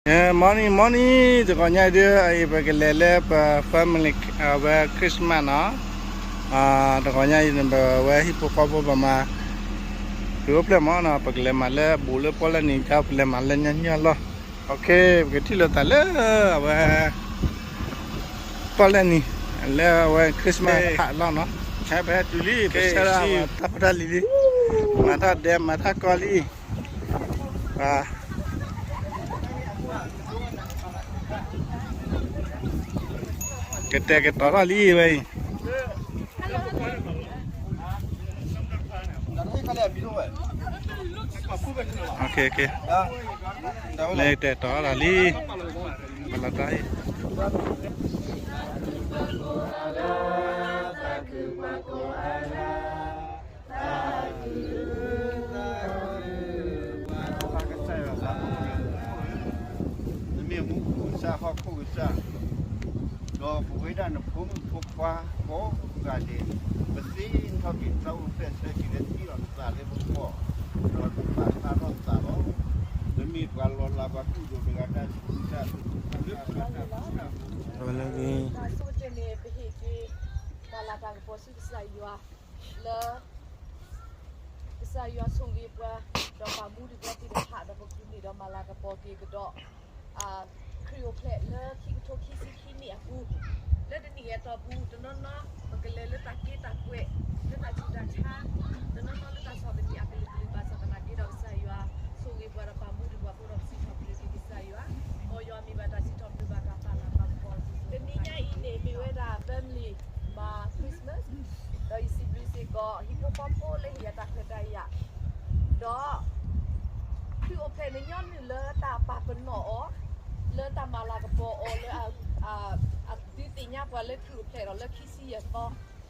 Morning morning, တဂီၤညါအံၤဒုး အံၤ ပကလဲၤလၢပ family အဝဲ Christmas နီၤ. တဂီၤညါအံၤန့ၣ် ပဝဲဟံၣ်ဖိဃီဖိပမၤ ကအိၣ်ဖျဲၣ်မးနီၤ, ပကလဲၤမၤလၢဘူးလၢပီၣ်လဲၣ်နံၤကါ, ပလဲၤမၤလၢညါညါလီၤ. ပကထံၣ်လိာ်သးလၢအဝဲ ပီၣ်လဲၣ်နံၤ လၢအဝဲ Christmas ဖးလီၤနီၤ. ဟဲပဟဲတုၤလံ, ပဆၢဒၣ်တၢ်ဖိတၢ်လံၤလံ, မၤတၢ်ဒဲးမၤတၢ်ကီလံ. ကတဲာ်ကတီၤထီၣ်လံဝဲအံၤ. လဲၤတဲာ်တီၤထီၣ်လံ, ပလီၤတၢ်အံၤ. Nmeh muk k'ox sar hawk k'ox sar, ဒီးပဝဲဒၣ်နဖိမုၣ်ဖိခွါကိးဂၤဒဲး, ပသ့ၣ်နီၣ်က့ၤသးအိၣ်ဖျဲၣ်ဆၢက့ၤလၢထံလီၤပသးလၢပဂီၢ်, ဒီးပပာ်ဖျါထီၣ်ပသးလီၤ. နမ့ၢ်ပှၤလီၤလးပှၤကူၣ်ဒိၣ်တဂၤတၢ်ဆူးတၢ်ဆူး, တၢ်ဆူးတၢ်ဆူး, ပဟ့ၣ်က့ၤ ပှၤလၤတၢ်ကပီၤဆူကစၢ်ယွၤ လၢ ကစၢ်ယွၤဆိၣ်ဂ့ၤပှၤ, ဒီးပာ်မူဒံးပှၤသ့ၣ်တဖၣ်, ဒီးပကန့ၢ်ဒီးမၤလၤကပီၤက့ၤကဒီး ခရံာ်အိၣ်ဖျဲၣ်လၢခံကထိခံဆံခံနံၣ်အပူၤ, လၢတနံၣ်အတီၢ်ပူၤ တနီၤနီၤ ပကလဲၤလၢတၢ်က့တၢ်ကွဲး, လၢတၢ်ဆူးတၢ်ဆါ, တနီၤနီၤလၢတၢ်ဆီၣ်သနံးအကလုာ်ကလုာ်ဘၣ်ဆၣ်သနာ်က့ဒီး ကစၢ်ယွၤဆိၣ်ဂ့ၤပှၤဒီးပာ်မူဒံးပှၤအဃိဒီး ပစံးထီၣ်ပတြၢၤက့ၤကစၢ်ယွၤ, မ်ယွၤမ့ၢ်ဘၣ်တၢ်စံးထီၣ်ပတြၢၤဘၣ်တၢ်ပာ်လၤပာ်ကပီၤ. တနံၤညါအံၤန့ၣ် မ့ၢ်ဝဲဒၣ် family မၤ Christmas, ဒီးယစံးဘျုးစ့ၢ်ကီး ဟံၣ်ဖိဃီဖိလၢဟ့ၣ်ယၤတၢ်ခွဲးတၢ်ယာ်, ဒီး ခရံာ်အိၣ်ဖျဲၣ်န့ၣ်ညီနုၢ်လၢတၢ်ပာ်ပနီၣ်အီၤ, လၢတၢ်မၤလၤကပီၤအီၤလၢ အဒုးသ့ၣ်ညါပှၤလၢခရံာ်အိၣ်ဖျဲၣ်ဒီးလၢခံဆံယဲၢ်သ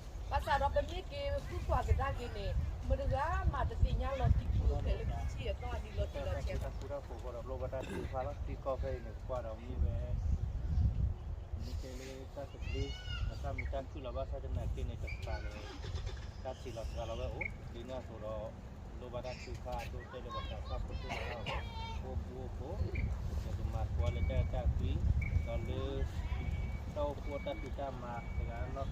ီ, ဘၣ်ဆၣ်ဒီးပမ့ၢ်က့ၤဃုကွၢ်ကဒါက့ၤန့ၣ် မတဂၤမးတသ့ၣ်ညါလီၤတံၢ်ခရံာ်အိၣ်ဖျဲၣ်လၢခံဆံယဲၢ်သီအနံၤလီၤတံၢ်လီၤဆဲးဘၣ်. တၢ်ဃူတၢ်ဖိးဃီဒီးလိၣ်ဘၣ်တၢ်ထုကဖၣ်လီၤ. ထံကီၢ်ဖဲအံၤန့ၣ် ပကွၢ်ဒီးမ့ၢ်ဝဲ မ့ၢ်တဲလၢတၢ်သဘျ့ ဒီးတၢ်မုာ်တၢ်ခုၣ်လီၤ. ဘၣ်ဆၣ်သနာ်က့န့ၣ် တကပၤန့ၣ် တၢ်ထံၣ်လီၤစှၤလီၤဝဲအိၣ်, ဒ်န့ၣ်အသိးဒီး လိၣ်ဘၣ်တၢ်ထုကဖၣ်အဒိအတဲာ်လၢပှၤသးစၢ်ဖိသ့ၣ်တဖၣ် အိၣ်မူအိၣ်ဖိ, ဒီးကမၤသကိးလၢတၢ်အဲၣ်တၢ်ကွံ, ဒီးလၢ တၢ်အိၣ်ဖှိၣ်တၢ်ဖံးတၢ်မၤတဂၤနီၢ်ကျဲၤကနၢၣ်ဒၣ်ဝဲ တနီၤဒ်မၤတ့ၢ်ဝဲလံ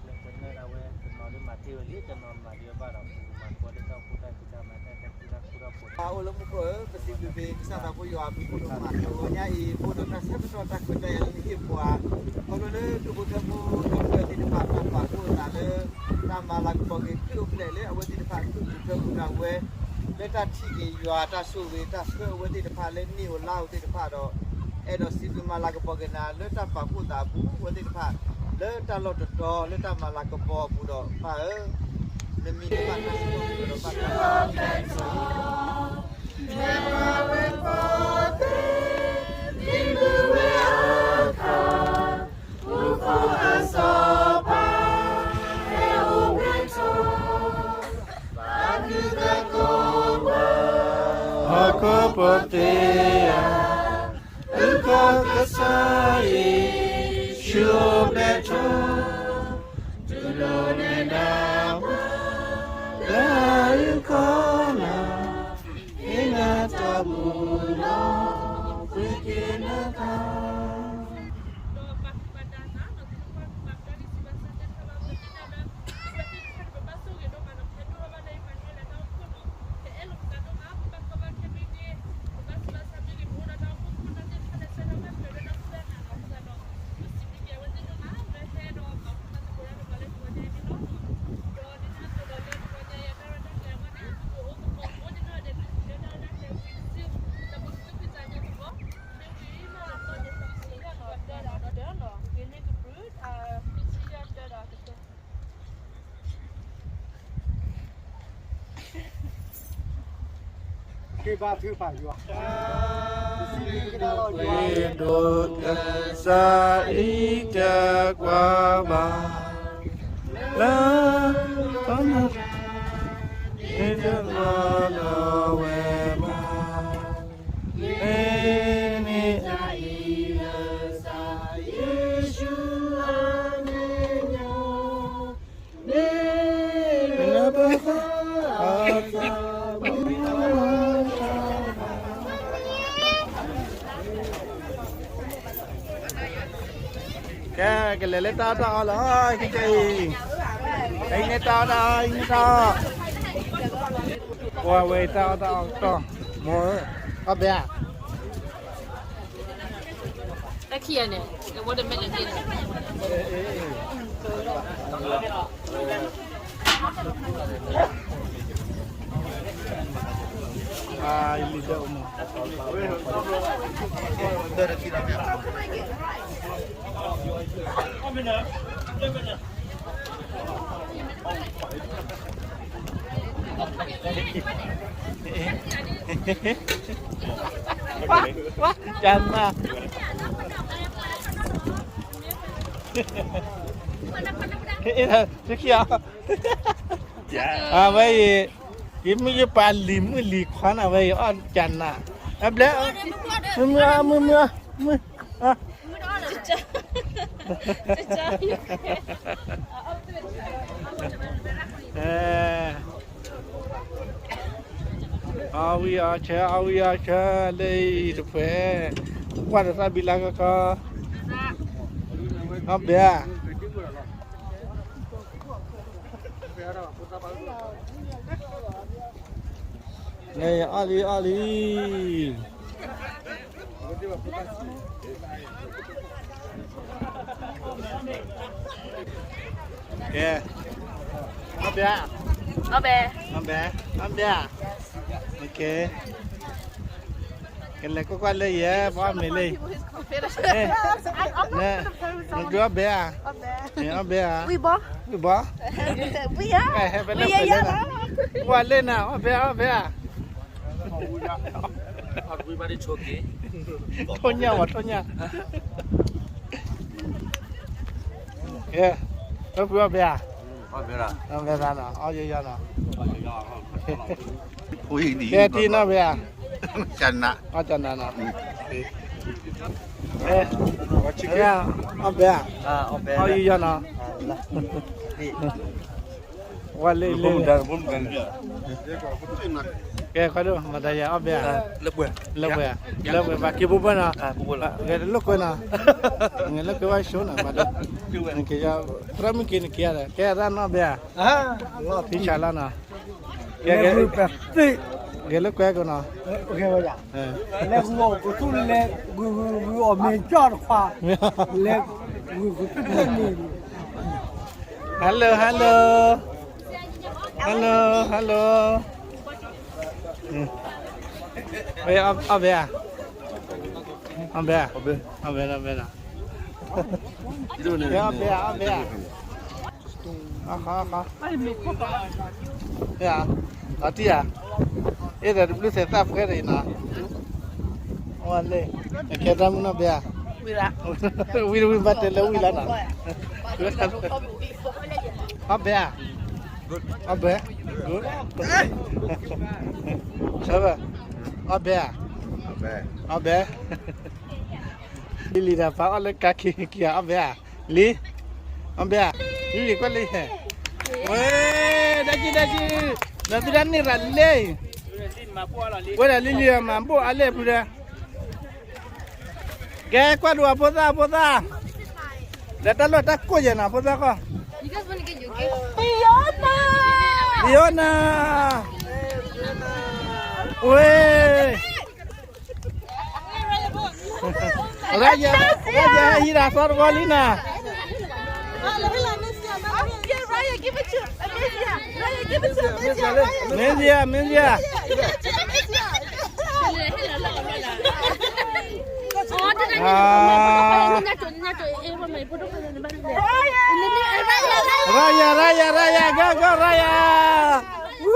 တနီၤမၤဒံးဝဲဘၣ်ဒီး ပကမၤသကိးလၢတၢ်အိၣ်ဖှိၣ်တၢ်ဖံးတၢ်မၤတၢ်အဲၣ်တၢ်ကွံတၢ်ဃူတၢ်ဖိး ပအိၣ်လၢမူခိၣ်ဧၢ, ပစံးဘျုးက့ၤကစၢ်သးဖိယွၤအဘျုးအဖှိၣ်ဒိၣ်မး တဂီၤညါအံၤ အိၣ်ဒီးတၢ်ဆၢကတီၢ်တၢ်ခွဲးတၢ်ယာ်လၢနဟ့ၣ်ပှၤ, ခီဖျိလၢဒူၣ်ဖိထၢဖိဒီပုၢ်ဝဲၢ်သ့ၣ်တဖၣ် တၢ်ပာ်ဖှိၣ်အသးလၢ တၢ်မၤလၤကပီၤက့ၤခရံာ်အိၣ်ဖျဲၣ်လၢအဝဲသ့ၣ်တဖၣ် ဒူၣ်ဖိထၢဖိဒၣ်ဝဲ လၢတၢ်ထံၣ်က့ၤယွၤတၢ်ဆိၣ်ဂ့ၤတၢ်ဆှၢအဝဲသ့ၣ်တဖၣ်လၢနံၣ်ဧိၤလါဧိၤသ့ၣ်တဖၣ်ဒီး အဲၣ်ဒိးစံးဘျုးမၤလၤကပီၤက့ၤနၤလၢတၢ်ပာ်ဖှိၣ်သးအပူၤ အဝဲသ့ၣ်တဖၣ် လၢတၢ်လီၢ်တတီၤလၢတၢ်မၤလၤကပီၤအပူၤဒီး ပၢ်ဧၢ, နမံၤန့ၣ်ဘၣ်တၢ်စံးထီၣ်ပတြၢၤဒီးဘၣ်တၢ် အကပီၤသ့ဧါ, အကီၢ်ကစၢ်ယ့ၣ်ၡူးဘျဲၣ်ထီၣ်, တုၤလီၤနဒါပှၤလၢအကီၢ်လၢ်, ဟ့ၣ်နၤတၢ်မူလီၤ, ပှ့ၤက့ၤနသး က့ၤဘါထုကဖၣ်ယွၤ, ပဒိၣ်ကစၢ်အံၤတကွၢ်ဘၣ်, လၢ တၢ်လီၤလီၤဝဲဘၣ်, မ့ၢ်န့ၣ် မ့ၢ်လၢပသးအသးပူၤလီၤ. ကဲ ကလဲၤလၢတၢ်အီၣ်တၢ်အီလီၤ ခဲကနံၣ်အံၤ, အံၤန့ၣ်တၢ်အီၣ်တၢ်အီ အံၤန့ၣ်တၢ်အီၣ်, ပှၤဝဲတၢ်အီၣ်တၢ်အီကတီၢ်, မိၢ်, အီၣ်ဘဲဧါ, တၢ်ခံဂၤန့ၣ် watermelon န့ၣ် ကၢ်နၢ်, သုခံဂၤ, အဝဲအံၤ, ယမ့ၢ်ယပာ်လံာ်မုၢ်လံာ်ခွါန့ၣ် အဝဲအံၤအီၣ်ကၢ်နၢ်, အဘျဲၣ်, မုၢ်မုၢ်မုၢ်မုၢ်, အဝံၣ်အီၣ်ဆၢ အီၣ်ဝံၣ်အီၣ်ဆၢ အီၣ်ဝံၣ်အီၣ်ဆၢ လၢအံၤတဖှဲး, ကွၢ်ဒီးသးဘံလါကီကီ, အီၣ်ဘဲဧါ, လၢအံၤအီၣ်လံ အီၣ်လံ. ကဲ, အီၣ်ဘဲဧါ, အီၣ်ဘဲ, အီၣ်ဘဲ, အီၣ်ဘဲဧါ, ကလဲၤကွၢ်ကွၢ်လၢယဲ ပှၤအီၣ်မ့ၤလၢ, နဒုးအီၣ်ဘဲဧါ, အီၣ်ဘဲဧါ, ဝံၣ်ဘီ, ဝံၣ်ဘီ, ဟဲဖဲလၢဖဲလၢ, ကွၢ်လၢနၤ အီၣ်ဘဲ အီၣ်ဘဲဧါ. ထိၣ်ညၣ်ဝဲ ထိၣ်ညၣ်, ကဲ, လၢဖုအီၣ်ဘဲဧါ, အီၣ်ဘဲနီၤ အီၣ်ယီယီနီၤ, ကဲထံနီၣ်ဘဲဧါ, အီၣ်ကနၤနီၤ, အီၣ်ဘဲဧါ, အီၣ်ယီယီနီၤ. ဝဲလၢလၢ, ကဲခီဒိၣ် မၤတၢ်ယၤအီၣ်ဘဲဧါ, လၢပှဲၤ, လၢပှဲၤ, ဘၣ်က့ၤပူၤပှဲၤနီၤ, ဂဲၤတလိာ်ကွဲနီၤ, ဂဲၤလိာ်ကွဲဝဲဆိနီၤ, ဘၣ်ဒီး, ကဲယၤ, သရၣ်မုၣ်က့ၤနက့ၤဧါဒီး ကဲရၣ်နီၣ်ဘဲဧါ, ဖံဆးလီၤနီၤ, ဂဲၤလိာ်ကွဲကနီၤ, လဲၤဂုၤအီၣ်ကသူၣ်လဲၤဂုၤဂုၤဂုၤအီၣ်မ့ၤကၠီၣ်တခွါ, လဲၤဂုၤကသူၣ်န့ၣ် Hello, hello. Hello, hello. အီၣ်ဘဲဧါ, အီၣ်ဘဲ, အီၣ်ဘဲ, အီၣ်ဘဲနီၤ, အီၣ်ဘဲဧါ, အီၣ်ဘဲဧါ, အီၣ်ဘဲ, အီၣ်တံၢ်ဧါ, အဲၣ်ဒိးတဘျုးသဲးသၣ်ဖှဲဒီးအံၤနီၤ, ဝဲလၢ, ကဲတၢ်မုၢ်နီၢ်ဘဲဧါ, ဝံၤတဝံၤဘၣ်တဲလၢဝံၤလီၤနီၤ, အီၣ်ဘဲဧါ, အီၣ်ဘဲ, အီၣ်ဘဲဧါ, အီၣ်ဘဲ, လံလံဒီးပၢ်အီၣ်လၢကါခံခံဧါ, အီၣ်ဘဲဧါ, လံ, အီၣ်ဘဲဧါ, လံလံကွၢ်လၢဟဲ, ဝဲ, ဒၣ်ကံဒၣ်ကံ, ဒီးသုဒၣ်န့ၢ်ရၤလံ, ဝဲဒၣ်လံလံမၤဘိၣ်အါလဲၣ်ဖုဒၣ်, ကဲကွၢ်ဒိၣ်အဖိသၣ်အဖိသၣ်, ဒီးတၢ်လီၢ်တၢ်ကိၢ်ယဲၢ်နီၤ ဖိသၣ်ဃီ, Fiona, Fiona, ဝဲ ရၤယၤ ရၤယၤ ဟဲဟံးတၢ်သီတဝီလံနၤ, မ့ၢ်ယၤ မ့ၢ်ယၤ, ရၤယၤ ရၤယၤ ရၤယၤ go go ရၤယၤ, ဝူ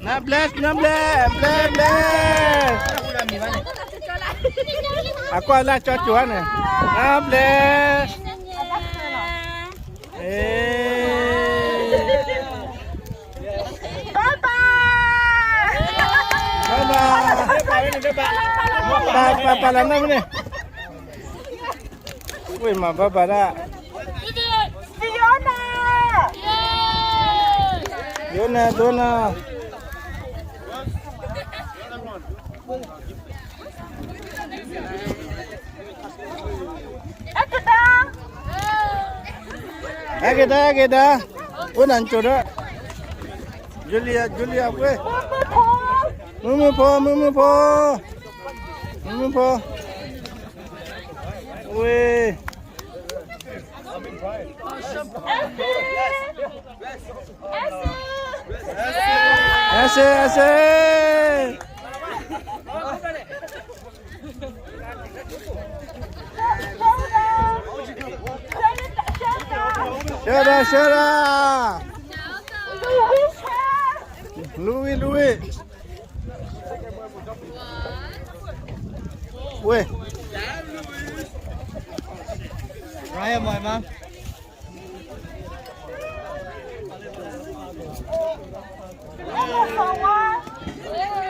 နဘျဲၣ် နဘျဲၣ် ဘျဲၣ် ဘျဲၣ်, အကွၢ်လၢကၠီကၠိန့ၣ်, နဘျဲၣ်, ဘၣ်ဘၣ်, ဘၣ်ဘၣ်လၢနမ့ၢ်န့ၣ်, ဝ့ၢ်မၤဘၣ်ဘၣ်ဒၣ်, ယိ နဒိန ဟဲက့ၤတၢ် ဟဲက့ၤတၢ်, အိၣ်နၤကၠိဒီး, Julia, Julia ဝဲ, မုၢ်မုၢ်ဖိ, မုၢ်မုၢ်ဖိ, မုၢ်မုၢ်ဖိ, ဝဲ, အဲၣ်စ့ အဲၣ်စ့ ဆှၢဒၣ် ဆှၢဒၣ်, လူဝံၤ လူဝံၤ, ဝဲ, အဲၣ်လီၤဆှၢ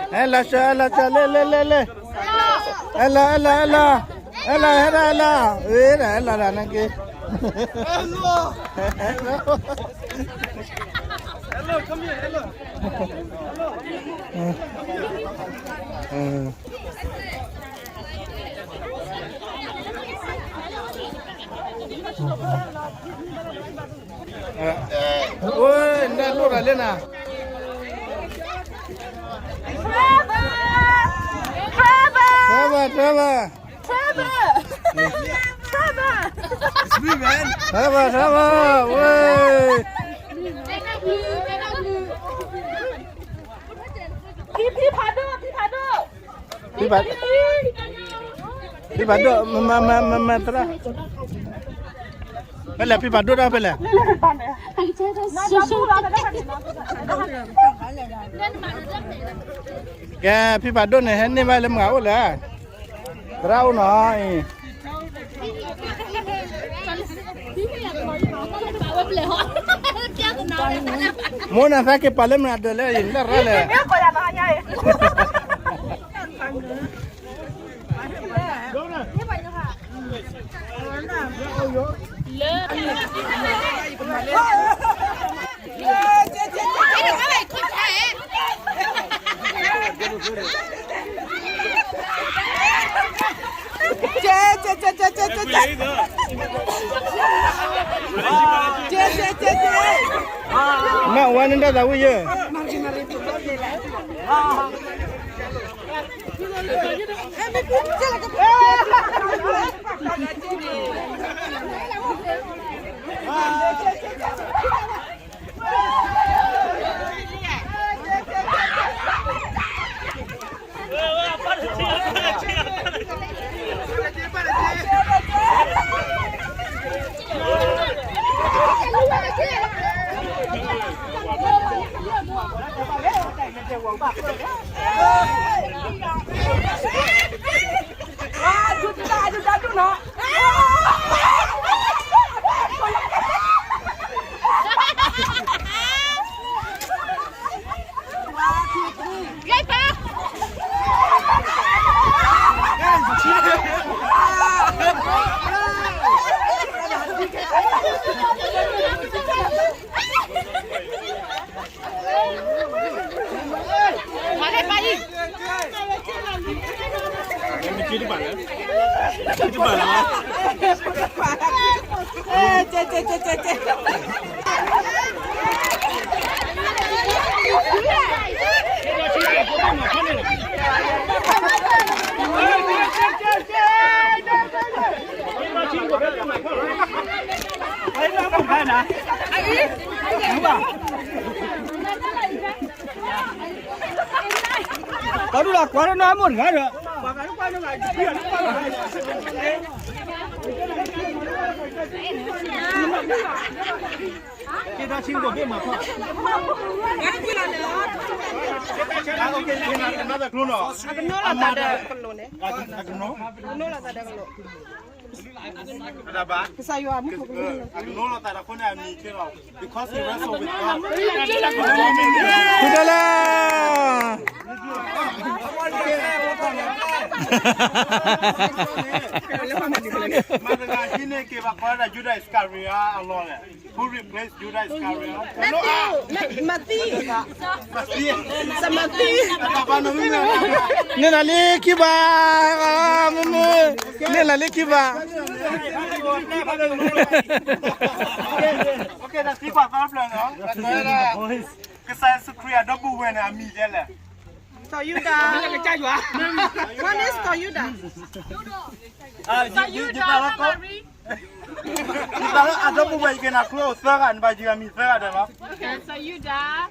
အဲၣ်လီၤဆှၢ လဲၤ လဲၤ လဲၤ လဲၤ, အဲၣ်လီၤ အဲၣ်လီၤ အဲၣ်လီၤ, အဲၣ်လီၤ ဟဲဒၣ် အဲၣ်လီၤ, အ့ အဲၣ်လီၤ ဒၣ်နက့ၤ အိၣ် နလိၣ်တၢ်လၢနၤ, Trevor, Trevor, Trevor, Trevor, Trevor, Trevor, ဝဲ, ဖံဖံဖးဒိၣ် ဖံဖးဒိၣ် ဖံဖးဒိၣ် မၤ မၤ မၤ မၤ သရၣ်, ဖဲလဲၣ် ဖံဖးဒိၣ်တၢ်ဖဲလဲၣ်, ကဲ ဖံဖးဒိၣ်န့ၣ် ဟဲန့ၢ်ဘၣ်လၢမုၢ်ဂၤအိၣ်လဲၣ်, သရၣ်အိၣ်နီၤအံၤ မိၢ်နၤသးက့ၤပာ်လၢမနုၤဒၢးလဲၣ် ယလၢရၣ်လဲၣ်, မ့ၢ်ဝဲန့ၣ်ဒၣ်သးဝံၣ်ယဲၢ် ပှၤဒူၣ်လီၤကွၢ်လၢနအမိၢ်တဂၤဒီး ကဲ တၢ်ဆံးကိးဘ့ၣ်မၤဖီၣ် အကနိလီၤသးဒီးကလိၤန့ၣ် အကနိလီၤသးဒီးကလိၤ ကစၢ်ယွၤမူခိၣ်ကမူ အကနိလီၤသးဒီးအဃိန့ၣ် အမံၤကဲလီၤ because he wrestled with God. ထူတလဲ မၤတဂၤဟံးန့ၢ်က့ၤဘၣ် ကီးဒၣ် Judas Iscariot အလီၢ်လဲၣ်. Who replaced Judas Iscariot? Matthew. Matthew. Matthew. န့ၢ်လီၤလံခံဘး, မုၢ်မုၢ်, န့ၢ်လီၤလံခံဘး. Okay, တၢ်သံကွၢ်သီတဖျၢၣ်န့ၣ်, ကစၢ်ယ့ၣ်ၡူးခရံာ်အဒီပုၢ်ဝဲၢ်န့ၣ် အမံၤဒ်လဲၣ်. စီၤယူဒၤ. What is စီၤယူဒၤ? စီၤယူဒၤ, မၤရံ. ယသးလၢအဒီပုၢ်ဝဲၢ် ယကနၣ်ကျိသၢဂၤန့ၣ် ဘၣ်ယံၤအမံၤသၢဂၤဒီးလီၤ. စီၤယူဒၤ,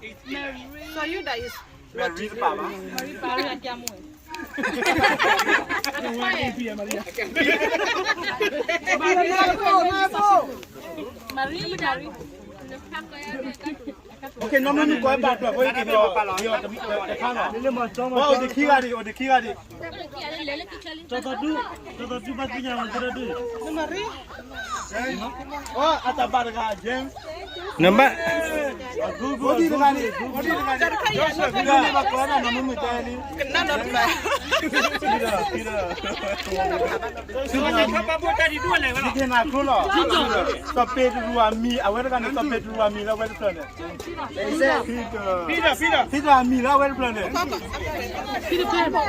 စီၤယူဒၤ is မၤရံတပာ်ဘၣ်. မၤရံ, မၤရံ, မၤရံ. Okay, နီၢ်မုၢ်မုၢ် ကီးဘၣ်ဖျၢၣ်ဖိ ယက့ၤဒီးတခါနီၤ. အိၣ်ဒံးခံဂၤဒံး, အိၣ်ဒံးခံဂၤဒံး. စီၤသီဒူ, စီၤသီဒူဘၣ်သ့ၣ်ညါဝဲသရၣ်ဒူ. အတၢ်ဘၣ်တဂၤ James. နဘၣ်. အိၣ်ဒံးတဂၤန့ၣ်, အိၣ်ဒံးတဂၤန့ၣ်, ဘၣ်ကီးဒၣ်နီၢ်မုၢ်မုၢ်တဲလံ. ကနၣ်နီၢ်တဂၤ. ယက့ၤနၢ်ကျိလီၤ. စီၤပ့းတရူးအမံၤ, အဝဲတဂၤန့ၣ် စီၤပ့းတရူးအမံၤလၢအဝဲတဖျၢၣ်န့ၣ်. ဖံတၢ်, ဖံတၢ်အမံၤလၢအဝဲတဖျၢၣ်န့ၣ်. စီၤဂၤဟ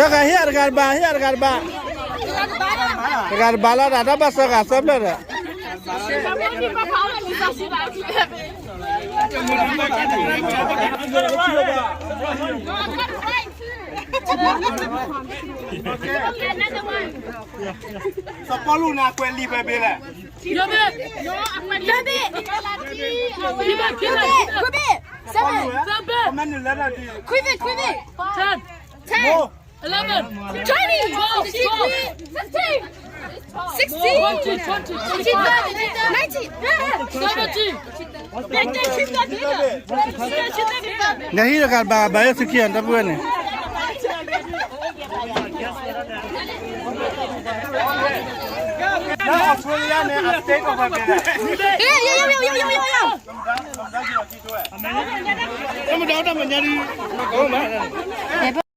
့ၣ်အတဂၤတဘၣ်, ဟ့ၣ်အတဂၤတဘၣ်. တဂၤတဘၣ်လီၤ တၢ်တၢ်ဘၣ်စီၤဂၤသၢဖျၢၣ်ဒီး. စီၤပီလူးန့ၣ် အကွဲးလံာ်ဖဲဘ့ၣ်လဲၣ်. ယဘ့ၣ်, ယဘ့ၣ်, ခွံဘ့ၣ်, ခွံဘ့ၣ်, seven, ခွံဘ့ၣ်, ခွံဘ့ၣ်, ten, eleven, twelve, thirteen, fifteen, sixteen, seventeen, eighteen, nineteen, twenty. နဟံးတဂၤတဘၣ် ဘၣ်ယဲၢ်ဆံခံ တၢ်ပုၢ်ဝဲၢ်န့ၣ်. လၢ Australia န့ၣ် အ state အိၣ်ဝဲဘၣ်လဲၣ်. တမ့ၢ်ဒီးတၢ်မညါဒ်